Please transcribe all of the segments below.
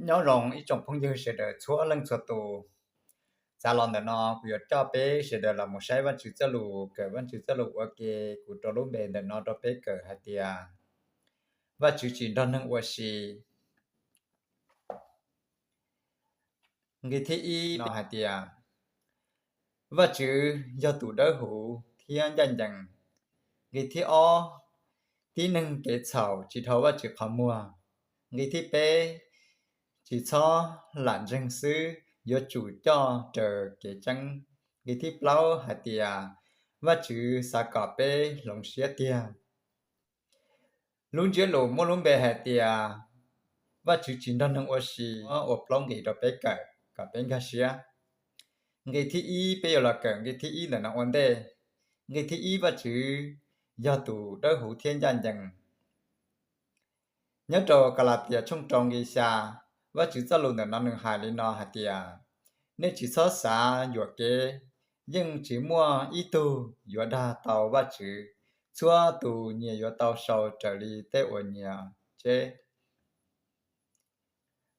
Nyob zoo ib tsoom phooj ywg sawv daws txhua leej txhua tus. Txav los ntawm no kuv yuav coj peb sawv daws los mus saib Vajtswv txoj lus, kawm Vajtswv txoj lus ua ke. Kuv rau lub npe ntawm no rau peb kawm hais tias Vajtswv tsis nrog neeg ua si. Nqe thib ib no hais tias Vajtswv yog tus dawb huv thiab ncaj ncees. Nqe thib ob, tib neeg kev txhaum tsis dhau Vajtswv qhov muag. Nqe thib peb, tsis txhob lam ntseeg xwb, yuav tsum coj raws kev tseeb. Nqe thib plaub hais tias Vajtswv xav kom peb hloov siab tiag. Lub ntsiab lus muaj lub npe hais tias Vajtswv tsis nrog neeg ua si, ua plaub nqe rau peb kawm kom peb nkag siab. Nqe thib ib, peb yuav los kawm nqe thib ib ntawm no ua ntej. Nqe thib ib, Vajtswv yog tus dawb huv thiab ncaj ncees. Nyob rau Kalatias tshooj rau nqe xya, Vajtswv txoj lus ntawm no nws hais li no hais tias, nej tsis txhob xav yuam kev, yeej tsis muaj ib tug yuav dag tau Vajtswv. Txhua tus nyias yuav tau sau raws li tej uas nyias tseb.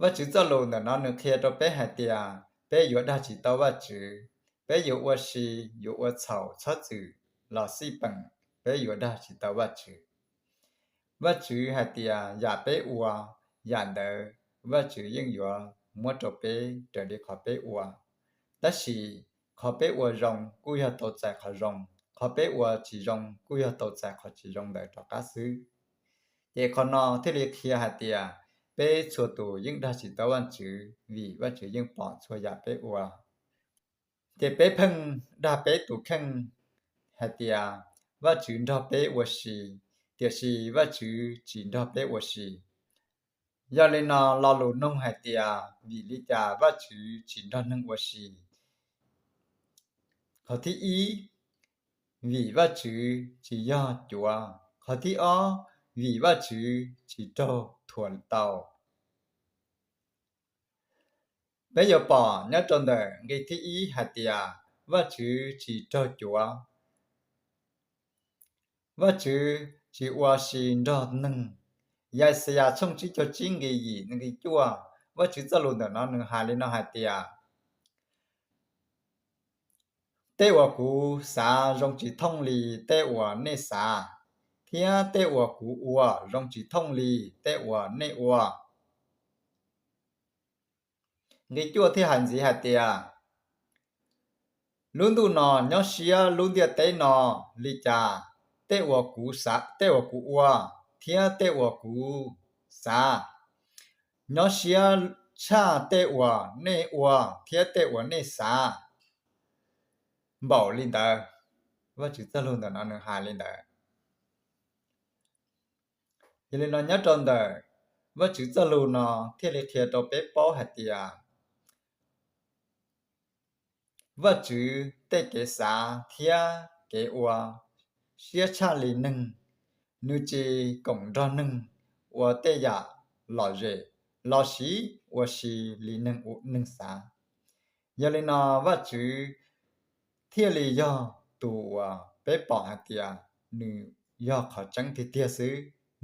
Vajtswv txoj lus ntawm no nws qhia rau peb hais tias peb yuav dag tsis tau Vajtswv, peb yuav ua si, yuav ua txhaum txhob txwm los xij peem, peb yuav dag tsis tau Vajtswv. Vajtswv hais tias yam peb ua, yam ntawd Vajtswv yeej yuav muab rau peb raws li qhov peb ua. Tab sis qhov peb ua zoo kuj yog tau txais qhov zoo, qhov peb ua tsis zoo kuj yog tau txais qhov tsis zoo ntawd rov qab xwb. Ces qhov no thiaj li qhia hais tias peb txhua tus yeej dag tsis tau Vajtswv vim Vajtswv yeej pom txhua yam peb ua. Ces peb pheej dag peb tus kheej hais tias Vajtswv nrog peb ua si, tiam sis Vajtswv tsis nrog peb ua si. Yog li no lo lus nug hais tias vim li cas Vajtswv tsis nrog neeg ua si? Qhov thib ib, vim Vajtswv tsis yog cuav. Qhov thib ob, vim Vajtswv tsis raug thuam tau. Peb yuav pom nyob rau ntawm nqe thib ib hais tias Vajtswv tsis raug cuav. Vajtswv tsis ua si nrog neeg. Yaxayas tshooj tsib caug tsib nqe yim nqe cuaj, Vajtswv txoj lus ntawm no nws hais li no hais tias, tej uas kuv xav zoo tsis thooj li tej uas nej xav, thiab tej uas kuv ua zoo tsis thooj li tej uas nej ua. Nqe cuaj thiaj hais ntxiv hais tias, lub ntuj no nyob siab lub ntiaj teb no li cas, tej uas kuv xav, tej uas kuv ua thiab tej uas kuv xav nyob siab tshaj tej uas nej ua thiab tej uas nej xav npaum li ntawd. Vajtswv txoj lus ntawm no nws hais li ntawd. Yog li no nyob rau ntawm Vajtswv txoj lus no thiaj li qhia rau peb paub hais tias Vajtswv tej kev xav thiab kev ua siab tshaj li neeg, nws tsis koom nrog neeg ua tej yam lom zem lossis ua si li neeg, neeg xav. Yog li no Vajtswv thiaj li yog tus uas peb pom hais tias nws yog qhov tseeb tiag tiag xwb,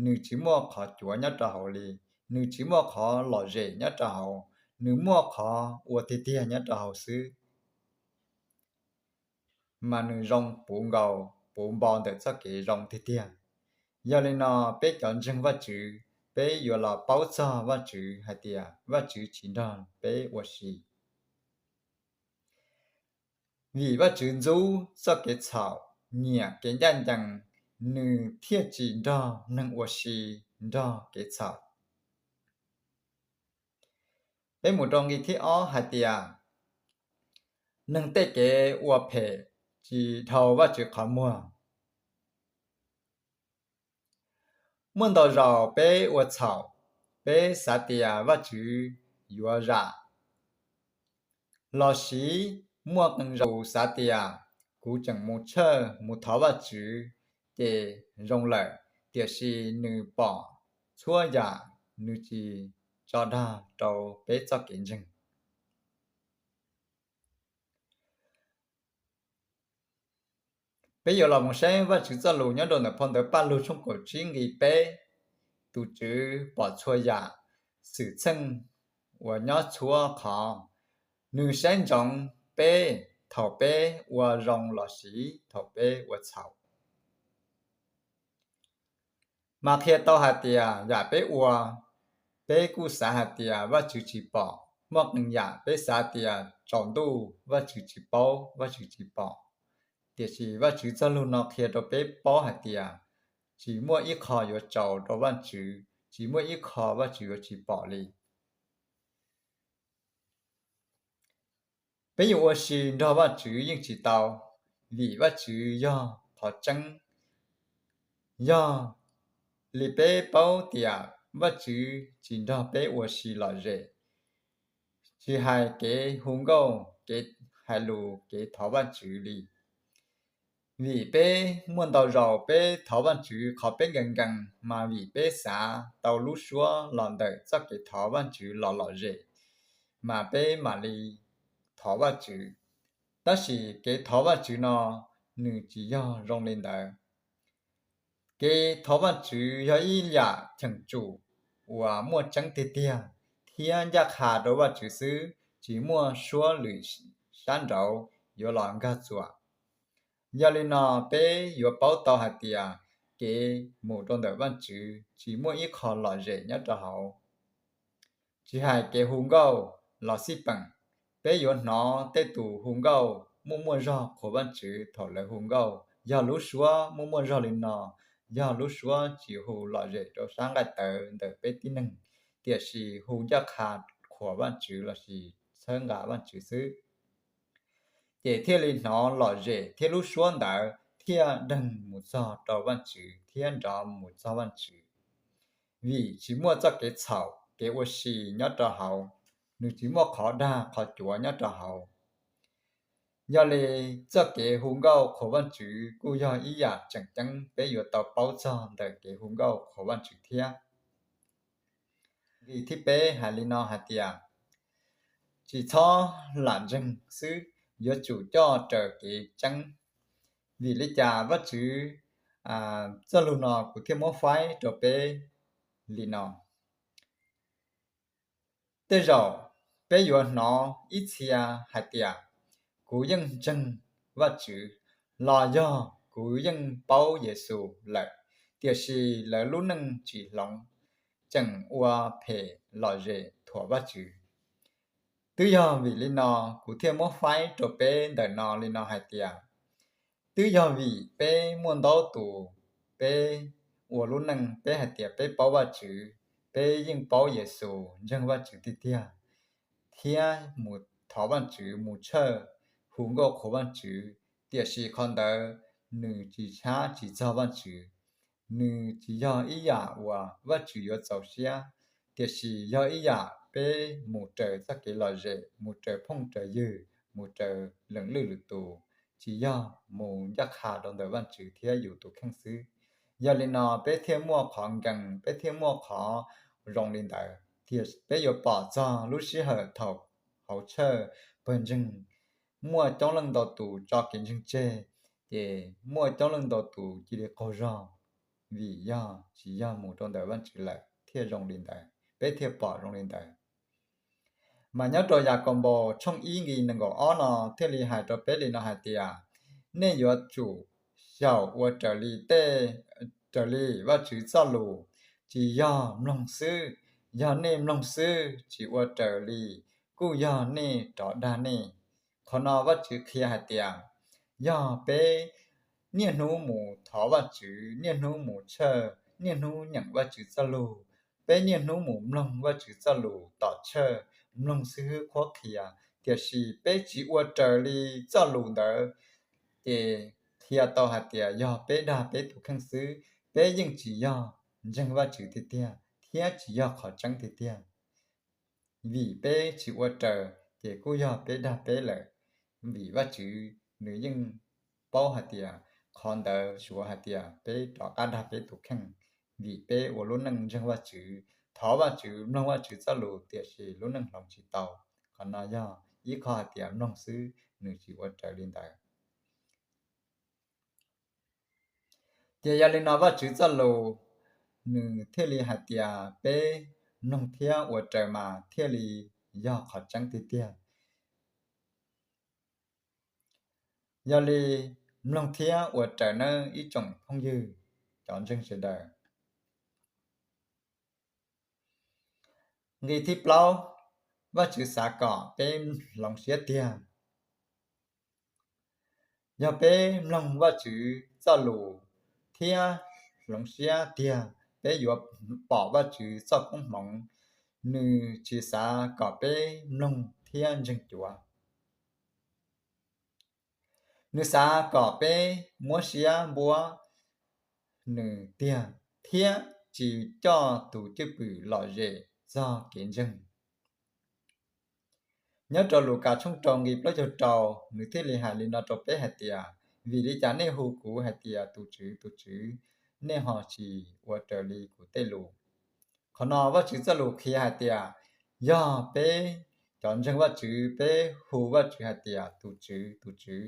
nws tsis muaj qhov cuav nyob rau hauv li, nws tsis muaj qhov lom zem nyob rau hauv, nws muaj qhov ua tiag tiag nyob rau hauv xwb, mas nws zoo puv nkaus puv npo ntawm txoj kev zoo tiag tiag. Yog li no peb cov ntseeg Vajtswv, peb yuav los paub txog Vajtswv hais tias Vajtswv tsis nrog peb ua si. Vim Vajtswv ntxub txoj kev txhaum, nyiam kev ncaj ncees, nws thiaj tsis nrog neeg ua si nrog kev txhaum. Peb mus rau nqe thib ob hais tias, neeg tej kev ua phem tsis dhau Vajtswv qhov muag. Muaj ntau zaus peb ua txhaum, peb xav tias Vajtswv yuav zam, lossis muaj qee zaus xav tias kuv tseem mus tshawj mus thov Vajtswv ces zoo lawm, tiam sis nws pom txhua yam, nws tsis tso dag rau peb txoj kev ntseeg. Peb yuav los mus saib Vajtswv txoj lus nyob rau ntawm phau ntawv Paj Lug tshooj kaum tsib nqe peb, tus Tswv pom txhua yam, xwm txheej uas nyob txhua qhov, nws saib ntsoov peb thaum peb ua zoo los sis thaum peb ua txhaum. Mas qhia tau hais tias yam peb ua, peb kuj xav hais tias Vajtswv tsis pom, muaj qee yam peb xav tias tsaus ntuj Vajtswv tsis paub, Vajtswv tsis pom. Tiam sis Vajtswv txoj lug no qhia rau peb paub hais tias tsis muaj ib qho yuav tsaus rau Vajtswv, tsis muaj ib qho Vajtswv yuav tsis pom li. Peb yuav ua si nrog Vajtswv yeej tsis tau, vim Vajtswv yog qhov tseeb. Yog li peb paub tias Vajtswv tsis nrog peb ua si lom zem, tsis hais kev hu nkauj, kev hais lus, kev thov Vajtswv li. Vim peb muaj ntau zaus peb thov Vajtswv qhov peb nkees nkees mas vim peb xav tau lub suab los ntawm txoj kev thov Vajtswv los lom zem, mas peb mam li thov Vajtswv. Tab sis kev thov Vajtswv no nws tsis yog zoo li ntawd. Kev thov Vajtswv yog ib yam cheem tsum uas muaj tseeb tiag tiag thiab ncaj qha rau Vajtswv xwb, tsis muaj suab lwm sab nraud yuav los nkag txuam. Yog li no peb yuav paub tau hais tias kev mus rau ntawm Vajtswv tsis muaj ib qho lom zem nyob rau hauv. Tsis hais kev hu nkauj los xij peem, peb yuav hnov tej tus hu nkauj muaj muaj zog qhuas Vajtswv thaum lawv hu nkauj, yog lub suab muaj muaj zog li no, yog lub suab tsis hu lom zem rau sab nqaij tawv ntawm peb tib neeg, tiam sis hu ncaj qha qhuas Vajtswv lossis txhawb nqa Vajtswv xwb, ces thiaj li hnov lom zem thiab lub suab ntawd thiaj deeg mus txog rau Vajtswv thiab nrov mus txog Vajtswv. Vim tsis muaj txoj kev txhaum kev ua si nyob rau hauv, nws tsis muaj qhov dag qhov cuav nyob rau hauv. Yog li, txoj kev hu nkauj qhuas Vajtswv kuj yog ib yam tseem ceeb peb yuav tau paub txog ntawm kev hu nkauj qhuas Vajtswv thiab. Li thib peb hais li no hais tias, tsis txhob lam ntseeg xwb, yuav tsum coj raws kev tseeb. Vim li cas Vajtswv txoj lus no kuv thiaj muab faib rau peb li no? Tej zaum peb yuav hnov ib txhia hais tias, kuv yeej ntseeg Vajtswv, los yog kuv yeej paub Yexus lawm, tiam sis lawv lub neej tsis hloov, tseem ua phem lom zem thuam Vajtswv. Twb yog vim li no kuv thiaj muab faib rau peb ntawm no li no hais tias, twb yog vim peb muaj ntau tus, peb ua lub neej peb hais tias peb paub Vajtswv, peb yeej paub Yexus, ntseeg Vajtswv tiag tiag, thiab mus thov Vajtswv, mus tshawj, hu nkauj qhuas Vajtswv, tiam sis qhov ntawd nws tsis tshab tsis txog Vajtswv. Nws tsis yog ib yam uas Vajtswv yuav txaus siab, tiam sis yog ib yam peb mus raws txoj kev lom zem, mus raws phooj raws ywg, mus raws leej lwm lwm tus, tsis yog mus ncaj qha rau ntawm Vajtswv thiab yus tus kheej xwb. Yog li no peb thiaj muaj qhov nkees, peb thiaj muaj qhov zoo li ntawd, thiab peb yuav pom txog lub sij hawm thaum hauv tshawj pawg ntseeg muaj coob leej ntau tus tso kev ntseeg tseg, ces muaj coob leej ntau tus cia li qaug zog, vim yog tsis yog mus rau ntawm Vajtswv lawm thiaj zoo li ntawd, peb thiaj pom zoo li ntawd. Mas nyob rau Yakaunpaus tshooj ib nqi nees nkaum ob no thiaj li hais rau peb li no hais tias, nej yuav tsum xyaum ua raws li tej, raws li Vajtswv txoj lus, tsis yog mloog xwb. Yog nej mloog xwb tsis ua raws li, kuj yog nej rov dag nej. Qhov no Vajtswv qhia hais tias, yog peb niaj hnub mus thov Vajtswv, niaj hnub mus tshawj, niaj hnub nyeem Vajtswv txoj lus, peb niaj hnub mus mloog Vajtswv txoj lus tom tshawj, mloog xib hwb qhuab qhia, tiam sis peb tsis ua raws li txoj lus ntawd, ces qhia tau hais tias yog peb dag peb tus kheej xwb, peb yeej tsis yog ntseeg Vajtswv tiag tiag thiab tsis yog qhov tseeb tiag tiag. Vim peb tsis ua raws ces kuj yog peb dag peb lawm, vim Vajtswv nws yeej paub hais tias qhov ntawd suav hais tias peb rov qab dag peb tus kheej, vim peb ua lub neej ntseeg Vajtswv, thov Vajtswv, mloog Vajtswv txoj lus tiam sis lub neej hloov tsis tau. Qhov no yog ib qho hais tias mloog xwb nws tsis ua raws li ntawd. Ces yog li no Vajtswv txoj lus nws thiaj li hais tias peb mloog thiab ua raws mas thiaj li yog qhov tseeb tiag tiag. Yog li mloog thiab ua raws nawb ib tsoom phooj ywg cov ntseeg sawv daws. Nqe thib plaub, Vajtswv xav kom peb hloov siab tiag. Yog peb mloog Vajtswv txoj lus thiab hloov siab tiag, peb yuav pom Vajtswv txoj koob hmoov. Nws tsis xav kom peb mloog thiab ntseeg cuav. Nws xav kom peb muab siab npuab nws tiag thiab tsis coj tus cwj pwm lom zem txog kev ntseeg. Nyob rau Lukas tshooj rau nqe plaub caug rau, nws thiaj li hais li no rau peb hais tias, vim li cas nej hu kuv hais tias tus Tswv, tus Tswv, nej ho tsis ua raws li kuv tej lus? Qhov no Vajtswv txoj lus qhia hais tias, yog peb cov ntseeg Vajtswv, peb hu Vajtswv hais tias tus Tswv, tus Tswv,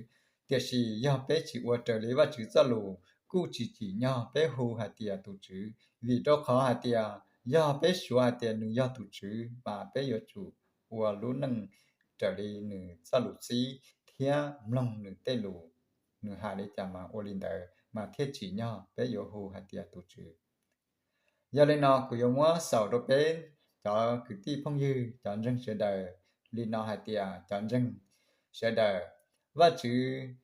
tiam sis yog peb tsis ua raws li Vajtswv txoj lus, kuj tsis tsim nyog peb hu hais tias tus Tswv. Vim rau qhov hais tias yog peb suav hais tias nws yog tus Tswv, mas peb yuav tsum ua lub neej raws li nws txoj lus txib thiab mloog nws tej lus. Nws hais li cas mas ua li ntawd, mas thiaj tsim nyog peb yuav hu hais tias tus Tswv. Yog li no kuv yuav muab xaus rau peb cov kwv tij phooj ywg, cov ntseeg sawv daws li no hais tias, cov ntseeg sawv daws, Vajtswv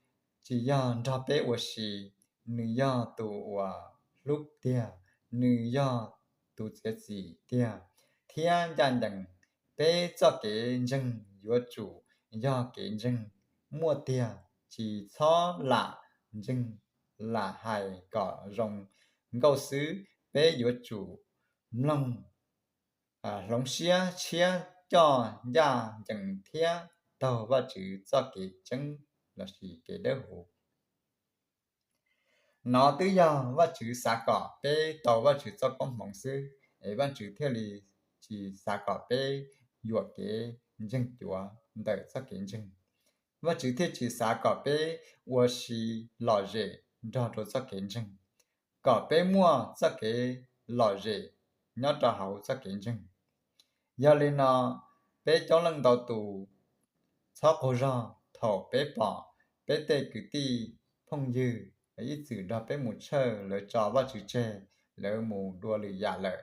tsis yog nrog peb ua si, nws yog tus uas hlub tiag, nws yog tus txiav txim tiag thiab ncaj ncees. Peb txoj kev ntseeg yuav tsum yog kev ntseeg muaj tiag, tsis txhob lam ntseeg, lam hais kom zoo nkauj xwb. Peb yuav tsum mloog, hloov siab tshiab coj ncaj ncees thiab taug Vajtswv txoj kev tseeb lossis kev dawb huv. No twb yog Vajtswv xav kom peb tau Vajtswv txoj koob hmoov xwb, es Vajtswv thiaj li tsis xav kom peb yuam kev ntseeg cuav ntawm txoj kev ntseeg. Vajtswv thiaj tsis xav kom peb ua si lom zem nrog rau txoj kev ntseeg, kom peb muaj txoj kev lom zem nyob rau hauv txoj kev ntseeg. Yog li no, peb coob leej ntau tus txhob qaug zog thaum peb pom peb tej kwv tij phooj ywg ib txwm nrog peb mus tshawj, lawv tso Vajtswv tseg, lawv mus dua lwm yam lawm,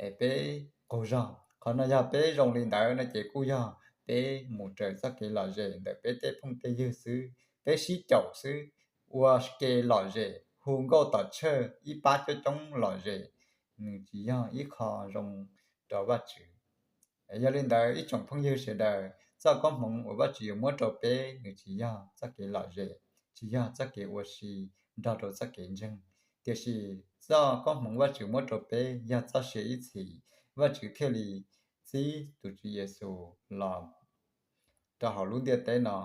es peb qaug zog. Qhov no yog peb zoo li ntawd no ces kuj yog peb mus raws txoj kev lom zem ntawm peb tej phooj tej ywg xwb, peb sib caum xwb, ua ke lom zem, hu nkauj tom tshawj ib pab coob coob lom zem, nws tsis yog ib qho zoo rau Vajtswv. Yog li ntawd ib tsoom phooj ywg sawv daws, txoj koob hmoov uas Vajtswv yuav muab rau peb nws tsis yog txoj kev lom zem, tsis yog txoj kev ua si nrog rau txoj kev ntseeg, tiam sis txoj koob hmoov Vajtswv muab rau peb yog txoj sia ib txhis. Vajtswv thiaj li txib tus Tswv Yexus los rau hauv lub ntiaj teb no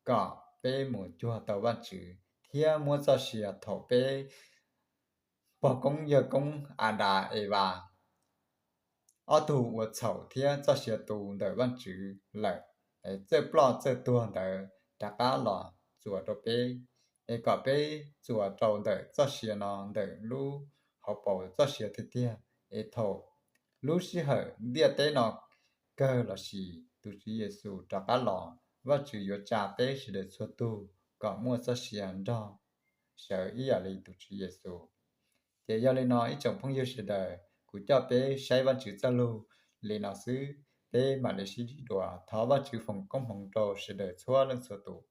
kom peb mus cuag tau Vajtswv thiab muab txoj sia thaum peb pog koob yawg koob Adas Evas ob tug ua txhaum thiab txoj sia tu ntawm Vajtswv lawm, es txawj ploj txawj tuag ntawd rov qab los txuas rau peb, es kom peb txuas rau ntawm txoj sia no, ntawm lub hauv paus txoj sia tiag tiag. Es thaum lub sij hawm ntiaj teb no kawg lossis tus Tswv Yexus rov qab los, Vajtswv yuav tsa peb sawv daws txhua tug kom muaj txoj sia nrog sawv ib yam li tus Tswv Yexus. Ces yog li no ib tsoom phooj ywg sawv daws, kuv coj peb saib Vajtswv txoj lug li no xwb, peb mam li sib ntsib dua. Thov Vajtswv foom koob hmoov rau sawv daws txhua leej txhua tus.